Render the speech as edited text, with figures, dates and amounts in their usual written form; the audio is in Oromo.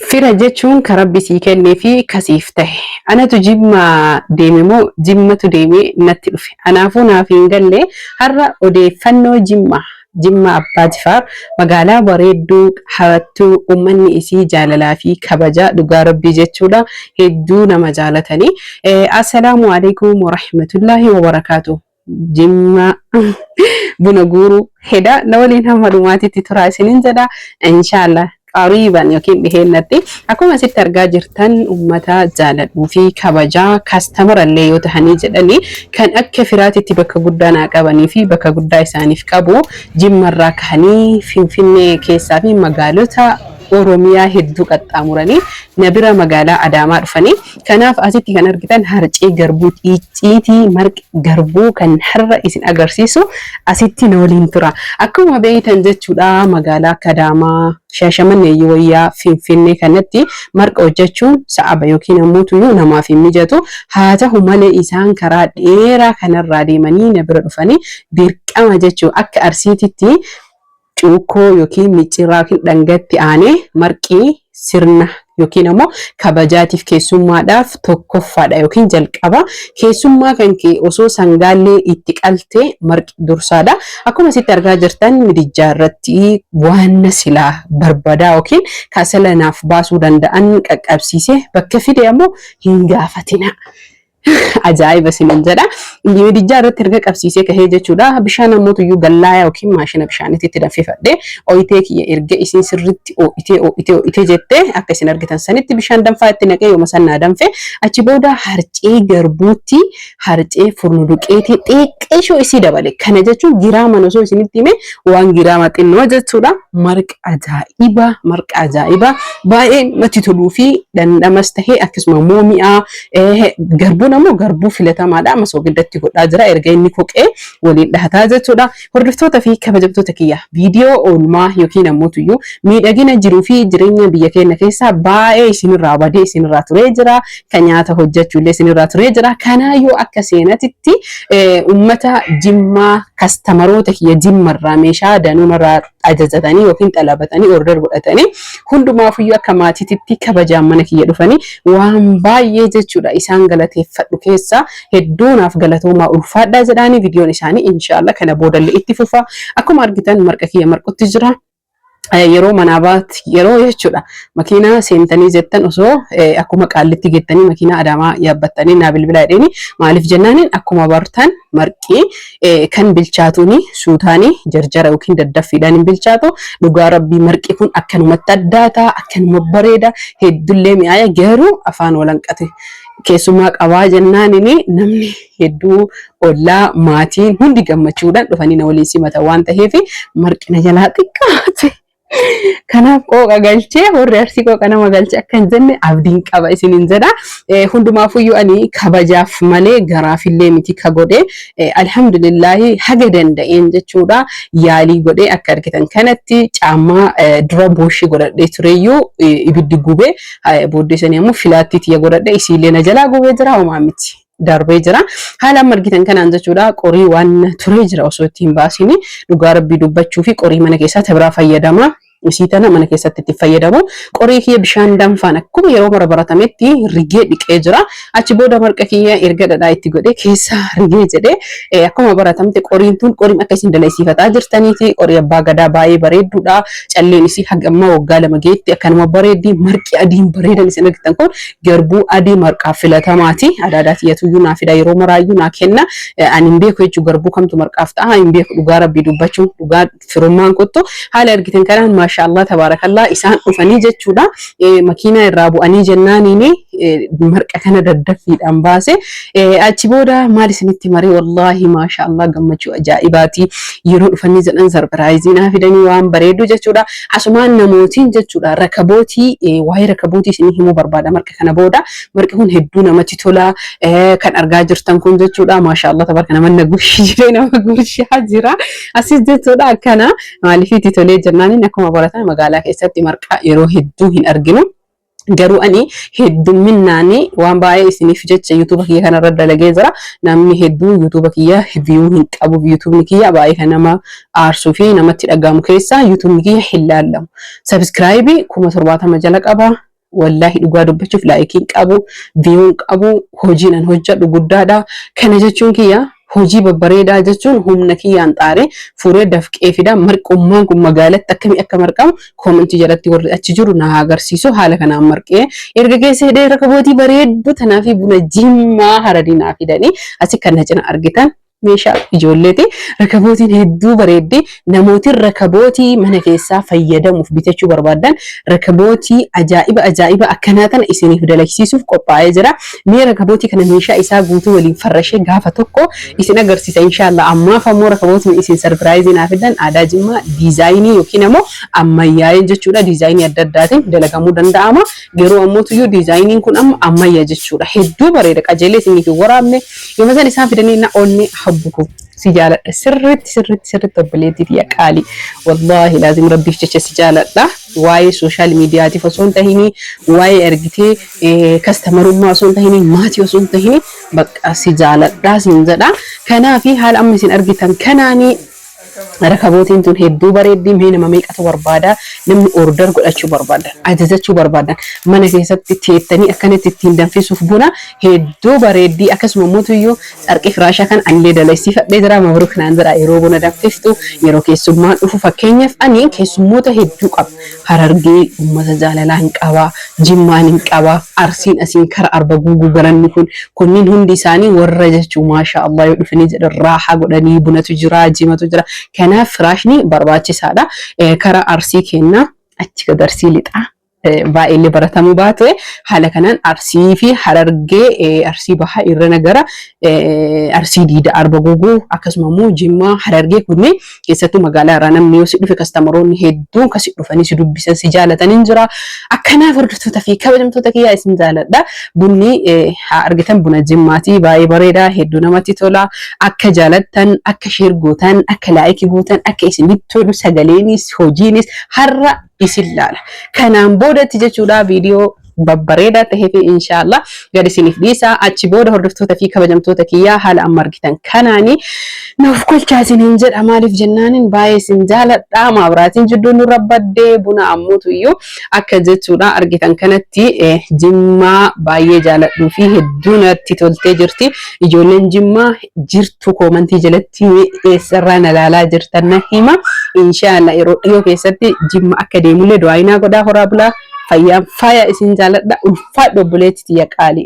Fira jechuun ka Rabbi sii kennee fi ka siif tahe. Anatu Jimma deeme moo Jimmatu deemee natti dhufe? Anaafuu naaf hin galle. Har'a odeeffannoo Jimma, Jimma Abbaa Jifaar, magaalaa bareedduu, hawattuu, ummanni isii jaalalaa fi kabaja dhugaa Rabbii jechuudha. Hedduu nama jaalatanii. Assalaamu alaikum warahmatullaahi wabarakaatuh. Jimma buna guuruu heda na waliin hamma dhumaatitti turaa isinin jedha. Inshaallah qariiban yookiin dhiheennatti akkuma asitti argaa jirtan ummata jaaladhuu fi kabajaa kaastamara illee yoo tahanii jedhanii kan akka firaatitti bakka guddaa naa qabanii fi bakka guddaa isaaniif qabu. Jimmarraa kahanii Finfinnee keessaa fi magaalota Oromiyaa hedduu qaxxaamuranii na bira magaalaa Adaamaa dhufanii. Kanaaf asitti kan argitan harcee garbuu, icciitii marqi garbuu kan har'a isin agarsiisu asitti na waliin tura. Akkuma beektan jechuudha, magaalaa akka Adaamaa, Shaashamannee, Wayyaa, Finfinnee kanatti marqa hojjechuun sa'aba yookiin ammoo tuyyuu namaaf hin mijatu. Haa ta'u malee isaan karaa dheeraa kanarraa deemanii na bira dhufanii dirqama jechuun akka Arsiititti cuukkoo yookiin micciirraa yookiin dhangatti aanee marqii sirna yookiin ammoo kabajaatiif keessummaadhaaf tokkoffaadha yookiin jalqaba. Keessummaa kan kee osoo sangaallee itti qaltee marqi dursaadha. Akkuma asitti argaa jirtan midijjaa irratti waan silaa barbadaa yookiin kasala naaf baasuu danda'an qaqqabsiise bakka fide ammoo hin gaafatina. Ajaa'iba isiniin jedha. Midijjaa irratti erga qabsiisee kahee jechuudha. Bishaan ammoo tuyyuu gallaayaa yookiin maashina bishaaniitti itti danfifadhe. Oyitee kiyya erga isin sirriitti oo'itee oo'itee oo'itee jettee akka isin argitan sanitti bishaan danfaa itti naqee yooma san naa danfe, achi booda harcee garbuutti harcee furnu duqeetii xiqqeeshoo isii dabale. Kana jechuun giraaman osoo isinitti hime waan giraama xinnoo jechuudha. Marqa ajaa'iba, marqa ajaa'iba baay'ee natti toluu fi dhandhamas tahee akkasuma immoo mi'aa. Garbuun ammoo garbuu filatamaadha. Amma soogidda godhaa jira, erga inni koqee waliin dhahataa jechuudha. Hordoftoota fi kabajamtoota kiyya, viidiyoo oolmaa yookiin ammoo tuyyuu miidhagina jiruu fi jireenya biyya keenya keessaa baay'ee isinirraa badee isinirraa turee jira. Kan nyaata hojjechuu illee isinirraa turee jira. Kanaayyuu akka seenatitti uummata Jimmaa, kastamaroota kiyya Jimmarraa meeshaa danuunarraa ajajatanii yookiin xalabatanii order godhatanii hundumaafuyyuu akka maatiititti kabajaan mana kiyya dhufanii waan baay'ee jechuudha isaan galateeffadhu keessaa hedduu naaf galatoomaa, ulfaadhaa jedhaanii. Viidiyoon isaanii inshaallah kana boodallee itti fufa. Akkuma argitan marqa kiyya marqutti jira. Yeroo manaa baat yeroo jechuudha makiinaa seentanii jettan osoo akkuma Qaallitti gettanii makiinaa Adaamaa yaabbattanii naa bilbilaa jedheeni. Maaliif jennaaniin, akkuma bartan marqii kan bilchaatuuni suutaanii jarjara yookiin daddaffiidhaan hin bilchaatu. Dhugaa Rabbii, marqi kun akkanumatti addaataa, akkanuma bareeda, heddullee mi'aaya. Garuu afaan walanqate keessumaa qabaa jennaanini namni hedduu, ollaa, maatiin hundi gammachuudhaan dhufanii na waliin simatan waan ta'eef marqi na jalaa xiqqaate. Kanaaf qooqa galchee, warri Arsii qooqa nama galchee akka hin jenne abdiin qaba isiniin jedha. Hundumaafuyyuu ani kabajaaf malee garaafillee miti ka godhe. Alhamdulillaahi, haga danda'een jechuudha yaalii godhee. Akka argitan kanatti caammaa dura booshii godhadhee tureyyuu ibiddi gubee, booddee sanii ammoo filaattii tiyya godhadhe, isiillee na jalaa gubee jira. Homaa miti, darbee jira. Haala amma argitan kanaan jechuudha qorii waan turee jira osoo itti hin baasini, dhugaa Rabbii dubbachuu fi qorii mana keessaa tabiraa fayyadama. Isii tana mana keessatti itti fayyadamu. Qorii kiyya bishaan danfaan akkuma yeroo mara baratametti rigee dhiqee jira. Achi booda marqa kiyya erga dhadhaa itti godhee keessa rigee jedhee akkuma baratamte qoriin tun qoriin akka isin dalaysiifataa jirtaniiti. Qorii abbaa gadaa baay'ee bareedduudha. Calleen isii haga ammaa waggaa 2 geetti akkanuma bareeddi. Marqi adiin bareedan isin argitan kun garbuu adii marqaaf filatamaati. Adaadaa tiyyatuyyuu naa fida, yeroo maraayyuu naa kenna. Ani hin beeku jechuun garbuu kamtu marqaaf ta'a hin beeku, dhugaa Rabbii dubbachuun dhugaa firummaan kottu. Haala argitan kanaan, maashaallah tabaarakallaa, isaan dhufanii jechuudha. Makiinaa irraa bu'anii jennaaniin marqa kana daddaffiidhaan baase. Achi booda maal isinitti marii, wallaahi maashaallah, gammachuu ajaa'ibaati. Yeroo dhufanii jedhan surprise naa fidanii waan bareedu jechuudha. Asumaan namootiin jechuudha rakabootii, waa'ee rakabootii isinii himuu barbaada marqa kana booda. Marqi kun hedduu namatti tola. Kan argaa jirtan kun jechuudha, maashaallah tabaraka, nama na gushii jiree nama gushaa jira. Asis jechuudha akkana maaliif itti tolee jennaaniin, akkuma baratan magaalaa keessatti marqaa yeroo hedduu hin arginu. Garuu ani heddumminaan waan baay'ee isiniif jecha YouTube kiyya kanarra dalagee jira. Namni hedduu YouTube kiyya view hin qabu. YouTubeni kiyya baay'ee kan nama aarsuu fi namatti dhagahamu keessaa YouTubeni kiyya hin laallamu. Subscribe 70,000 jala qaba. Wallaahi dhugaa dubbachuuf like hin qabu, view hin qabu, hojiin an hojjedhu guddaadha. Kana jechuun kiyya hojii babbareedaa jechuun humna kiyyaan xaaree fuuree dafqee fida. Marqummaan kun magaalatti akkamii akka marqamu comment jalatti warri achi jiru na agarsiisu. Haala kanaan marqee erga keessa hidhee rakabootii bareedduu tanaa fi buna Jimmaa Hararii naa fidanii asi kan na cina argitan meeshaa ijoolleeti. Rakabootiin hedduu bareeddi. Namootiin rakabootii mana keessaa fayyadamuuf bitachuu barbaadan rakabootii ajaa'iba ajaa'iba akkanaa tana isiniif dalagsiisuuf qophaa'ee jira. Mee rakabootii kana meeshaa isaa guutuu waliin farrashee gaafa tokko isin agarsiisa inshaallah. Ammaaf ammoo rakabootiin isin surprise naa fidan aadaa Jimmaa design yookiin ammoo ammayyaa'ee jechuudha. Design adda addaatiin dalagamuu danda'ama. Garuu ammoo tuyyuu designiin kun amma ammayya jechuudha. Hedduu bareeda, qajeelee isiniif hin waraabne. Yoo san isaan fidanii na onnee habbuku si jaaladha sirriitti sirriitti sirriitti, obboleettii tiyya qaalii. Wallaahi laazim rabbiif jecha si jaaladha. Waa'ee social mediatiif osoo hin tahinii, waa'ee ergitee customerummaa osoo hin tahinii, maatii osoo hin tahinii, bakka si jaaladha siin jedha. Kanaafi haala amma isin argitan kanaanii rakabootiin tun hedduu bareeddi. Mee nama meeqatu barbaada? Namni order godhachuu barbaadan, ajajachuu barbaadan, mana keessatti teettanii akkanatti ittiin danfisuuf buna hedduu bareeddi. Akkasuma mootuyyuu carqii firaashaa kan anillee dalaysiifadhee jira. Mabruuk naan jira. Yeroo buna danfiftu, yeroo keessummaan dhufu, fakkeenyaaf ani keessummoota hedduu qaba. Harargee uummata jaalalaa hin qaba, Jimmaan hin qaba, Arsiin asiin kara Arba Guuguu garanni kun kunniin hundi isaanii warra jechuu maasha Allah yoo dhufanii jedhan raahaa godhanii bunatu jira, jimatu jira. Kanaaf firaashni barbaachisaadha. Kara Arsii kennaa achi gad Arsii lixaa baay'eellee baratamuu baate haala kanaan Arsii fi Harargee, Arsii Bahaa irra nagara Arsii Diida, Arba Guguu, akkasuma immoo Jimmaa, Harargee kunneen keessattuu magaalaa irraa namni yoo si dhufe customeroonni hedduun kasi dhufanii si dubbisan, si jaalatan hin jira. Akkanaaf hordoftoota fi kabajamtoota kiyyaa isin jaaladha. Bunni haa argitan buna Jimmaati, baay'ee bareeda, hedduu namatti tola. Akka jaalattan, akka share gootan, akka like gootan, akka isinitti tolu sagaleenis hojiinis har'a isin laala. Kanaan boodatti jechuudha viidiyoo babbareedaa tahee fi inshaallah gad isiniif dhiisa. Achi booda hordoftoota fi kabajamtoota kiyyaa haala amma argitan kanaani nuuf kolchaa isiniin jedha. Maaliif jennaanin baay'ee isin jaaladha. Maabiraatiin jidduu nurra baddee buna ammuutu iyyuu akka jechuudha argitan kanatti Jimmaa baay'ee jaaladhuu fi hedduu natti toltee jirti. Ijoolleen Jimmaa jirtu comment jalatti eessarraa na laalaa jirtan na hima. Inshaallah yeroo dhiyoo keessatti Jimma akka deemullee du'aayinaa godhaa. Horaa bulaa, fayyaan faaya, isin jaaladha. Ulfaadhu obboleetti tiyya qaalii.